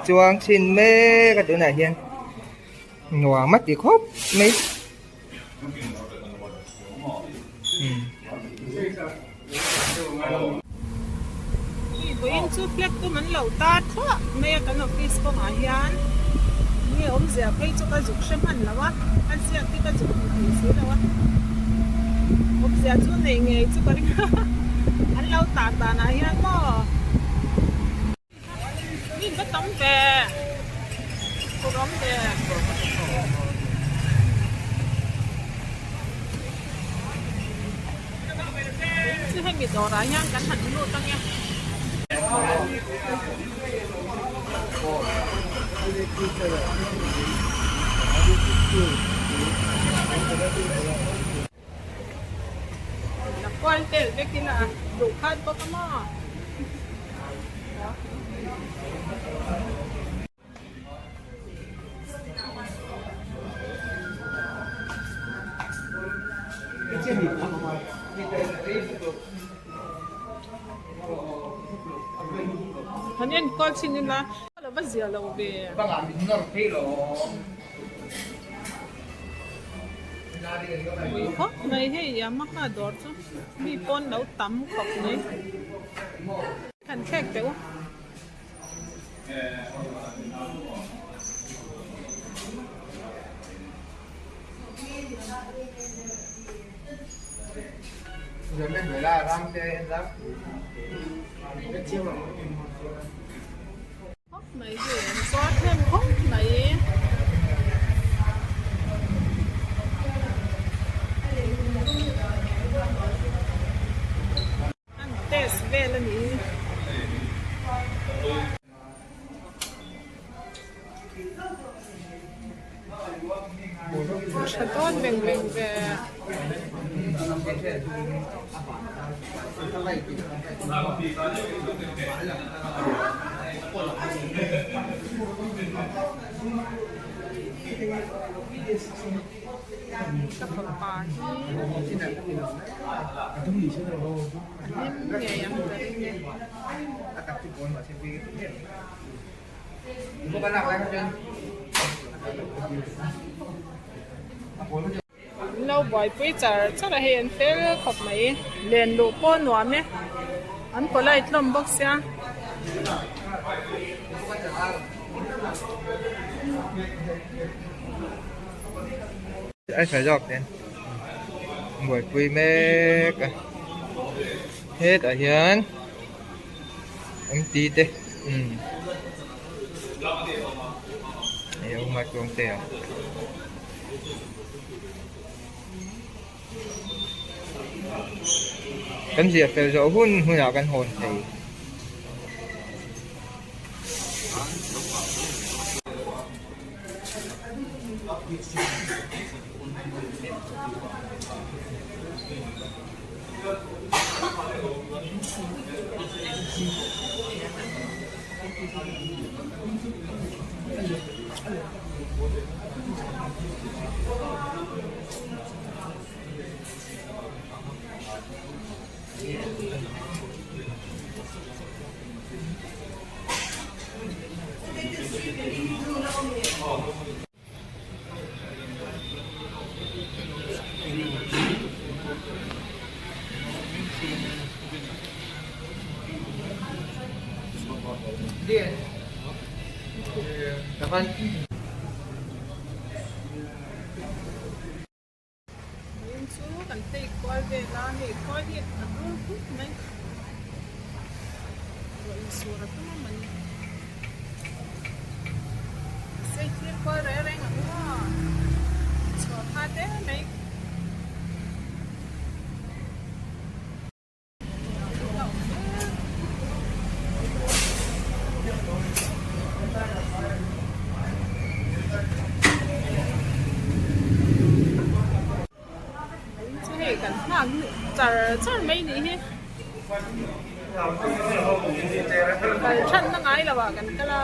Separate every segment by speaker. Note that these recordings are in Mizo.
Speaker 1: Chuang chhin mek a tunah hian nuam a ti khawp mai.
Speaker 2: Vawiin chu flag tum an lo tar thluah mai a kan office kawngah hian nge awmzia phei chu ka zuk hre hman lo a, a ziak hi ka zuk hmu thei si lo a, awmzia chu nei ngei chu ka ring a, an lo tar danah hian maw. Min va tam ve kawr awm ve. Chu hemi dawrah hian kan han lut ange. La kual tel vek ila a duh khat bawk a maw. Han enkawl chhin ila a lo va zia lo ve. Mui khawp mai hei Yamaha dawr chu mi pawn lo tam khawp mai han thlek teh u. Khawp mai hei an zuar hnem khawp mai. An test vel a ni. Tha dawn veng veng ve. Ka fapa hi a hlim ngei ang ka ring e. An lo buaipui char char a hei an fel khawp mai len luh pawh a nuam e an polite hlawm bawk sia.
Speaker 1: Ai sawi zawk ten buaipui mek a hetah hian MT te umm hei a awm a chuang te a. Kan ziah fel zawh hun hunah kan hawn thei.
Speaker 2: Vawiin chu kan phei kual vel a, hei khawi hi a dur khawp mai. Ruah insur a tum a mawni. Sei thlir kual reng reng ang maw? Chhuah pha te mai. Hei kan nghak char char mai nih hi kal than na ngai lo ah kan kal a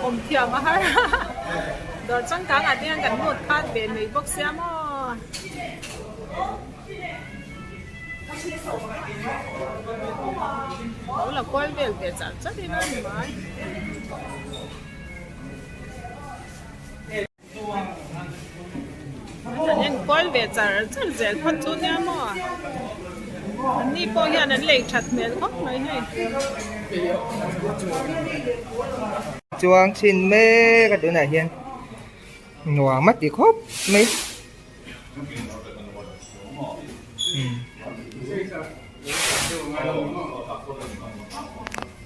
Speaker 2: awm thiam a har dawr changkang ah te hian kan lut khat ve mai bawk sia maw. Lo la kual vel ve char char ila ni mai. kal ve char char zel phawt chu nia maw? An ni pawh hian an lei that hmel khawp mai hei.
Speaker 1: Chuang chhin mek a tunah hian nuam a ti khawp mai.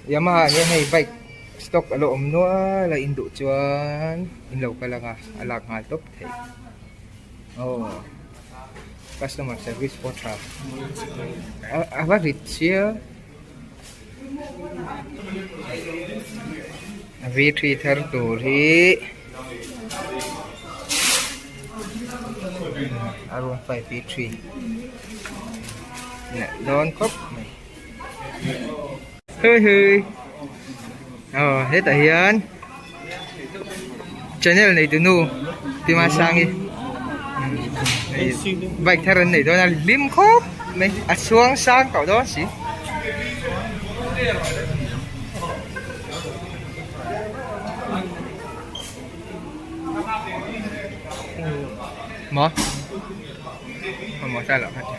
Speaker 1: Yamaha ah hian hei bike stock a lo awm nual a in duh chuan in lo kal ang a a lak nghal tawp theih aw customer service pawh tha a va rit sia V three thar tur hi R one five V three nalh dawn khawp mai hei hei aw hetah hian channel nei tu nu Timasangi bike thar an nei dawn a hlim khawp mai a chhuang sang tawh dawn si. Maw? Maw sai loh kha chu.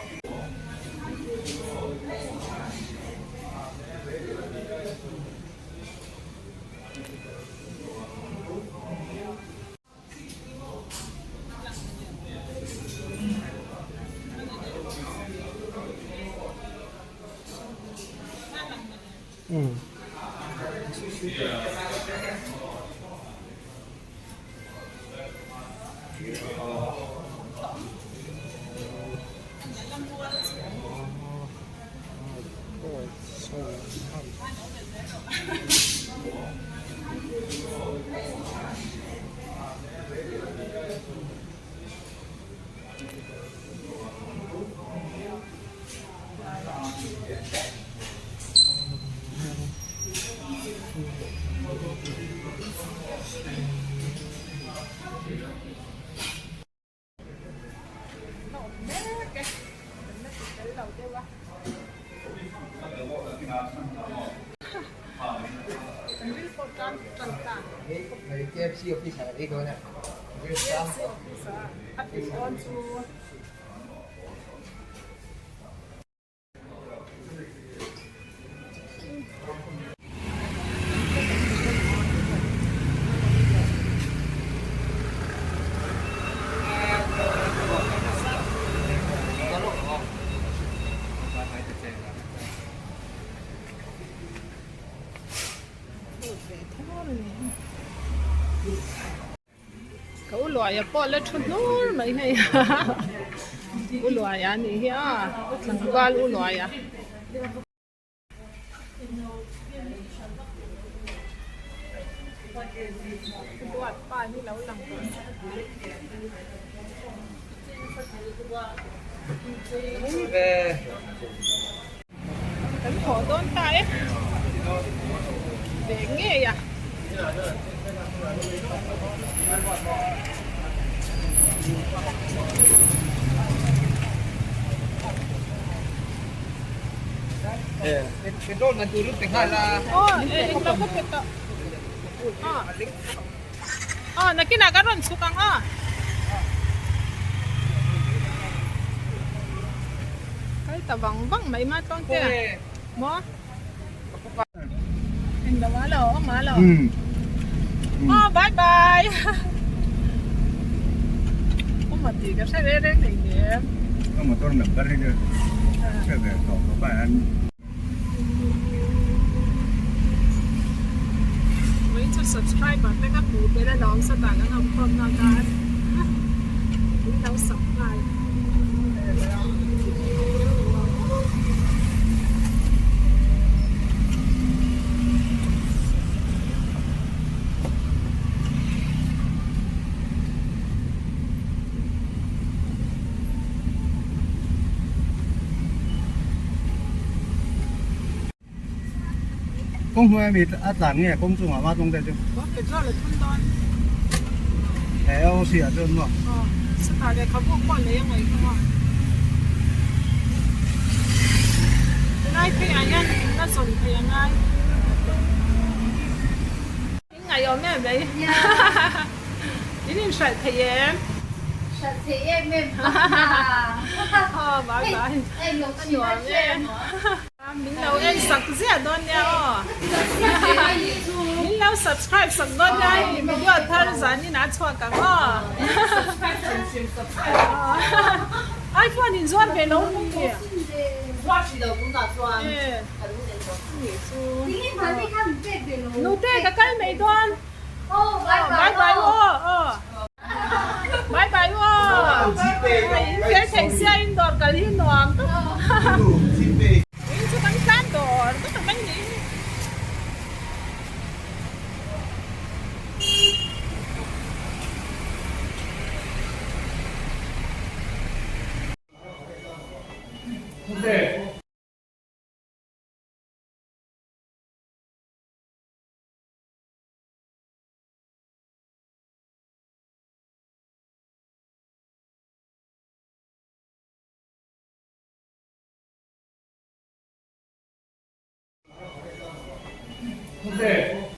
Speaker 1: KFC office ah ei dawn a.
Speaker 2: KFC office ah a tui dawn chu. Ka u Luaia pawh la thu hnur mai hei U Luaia a nih hi a tlangval U Luaia. Duat pa hi lo lang tawh se. Kan thawh dawn ta e. Ve ngei a.
Speaker 1: Petrol man tur pe nghal a.
Speaker 2: Aw, eng lo ka pe tawh. Aw, nakinah kan rawn chhuk ang aw. Kal ta vang vang mai ma tluang te a. Maw? Eng lo a lo, awm a lo. Aw, bye bye. Awm a tih ka hre reng reng thei hle.
Speaker 3: Ka motor number hi chu hre ve tawh khawp a.
Speaker 2: Vawiin chu subscriber te ka hmuh tel a lawm satah kan awm khawm na khan min lo sub nghal.
Speaker 3: Kawng hnuai ami a tlan nge kawng chungah mah tlawng te chu.
Speaker 2: Aw petrol a thun dawn.
Speaker 3: He aw si ah chuan maw.
Speaker 2: Aw chutah lehkhabu pawh lei a ngaih kha maw. Tunlai phei ah hian la zawn thei a ngai. In ngaih awm em mai. In inhralh thei em?
Speaker 4: Hran thei em em
Speaker 2: Aw bye bye. A nuam e. Min lo en sak ziah dawn nia aw. Min lo subscribe sak dawn nia hei video thar zanin ah chhuak ang aw. iPhone in zuar ve lo mi. Nute ka kal mai dawn.
Speaker 4: Aw bye bye.